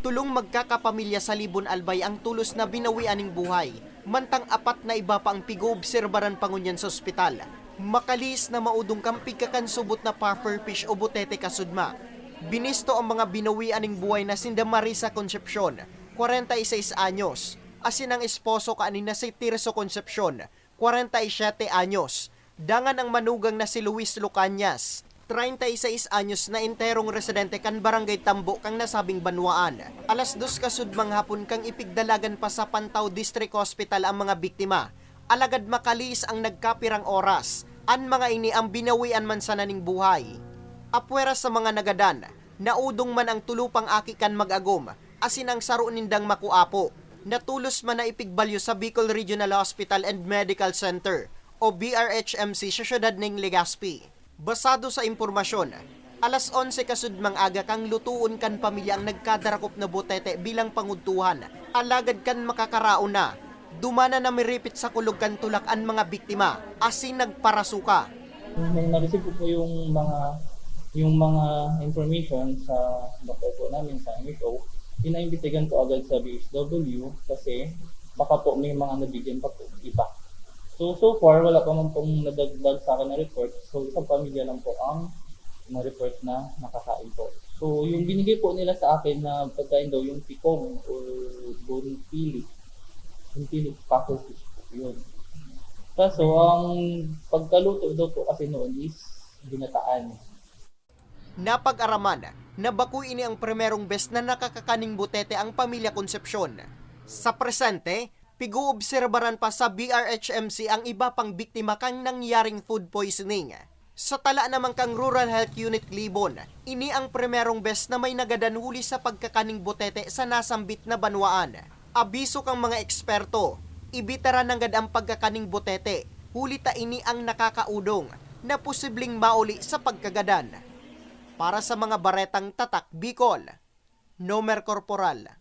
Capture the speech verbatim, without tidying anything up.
Tolong magkakapamilya sa Libon Albay ang tolos na binawian ning buhay, mantang apat na iba pa ang pig-oobserbaran pa ngunyan sa ospital. Makalihis na maodong kan pigkakansubot na puffer fish o butete kasudma. Binisto ang mga binawian ning buhay na sinda Marisa Concepcion, kwarenta y seis anyos, asin ang esposo kaini na si Tirso Concepcion, kwarenta y siyete anyos, dangan ang manugang na si Luis Lucañas, treinta y seis anyos, na enterong residente kan Barangay Tambo kan nasabing banwaan. Alas dos kasudmang hapon kan ipigdalagan pa sa Pantao District Hospital ang mga biktima, alagad makalihis ang nagkapirang oras, an mga ini ang binawian man sana ning buhay. Apwera sa mga nagadan, naodong man ang tolo pang aki kan mag-agom, asin ang saro nindang makuapo, na tolos man na ipigbalyo sa Bicol Regional Hospital and Medical Center o B R H M C sa siyudad ning Legazpi. Basado sa impormasyon, alas onse kasudmang aga kan lutoon kan pamilya ang nagkadarakop na butete bilang pangudtuhan, alagad kan makakaraon na, duman na namiripit sa kulog kan tulak an mga biktima, asin nagparasuka. Nung na-receive ko po yung mga yung mga information sa doktor po namin sa M H O, pinaimbestigahan po agad sa B H W kasi baka po may mga nabigyan pa po iba. So, so far, wala pa man pong nadagdag sa akin na report. So, isang pamilya lang po ang na-report na nakakain po. So, yung binigay po nila sa akin na pagkain daw yung tikong or bonpili. Bonpili, puffer fish po yun. Kaso, ang pagkaluto daw po kasi noon is ginataan. Napag-araman na bako ini ang primerong bes na nakakakaning butete ang pamilya Concepcion. Sa presente, pig-oobserbaran pa sa B R H M C ang iba pang biktima kan nangyaring food poisoning. Sa tala naman kan Rural Health Unit Libon, ini ang primerong bes na may nagadan huli sa pagkakaning butete sa nasambit na banwaan. Abiso kan mga eksperto, ibitaran nanggad ang pagkakaning butete, huli ta ini ang nakakaodong na posibleng mauli sa pagkagadan. Para sa mga baretang Tatak Bicol, Nomer Corporal.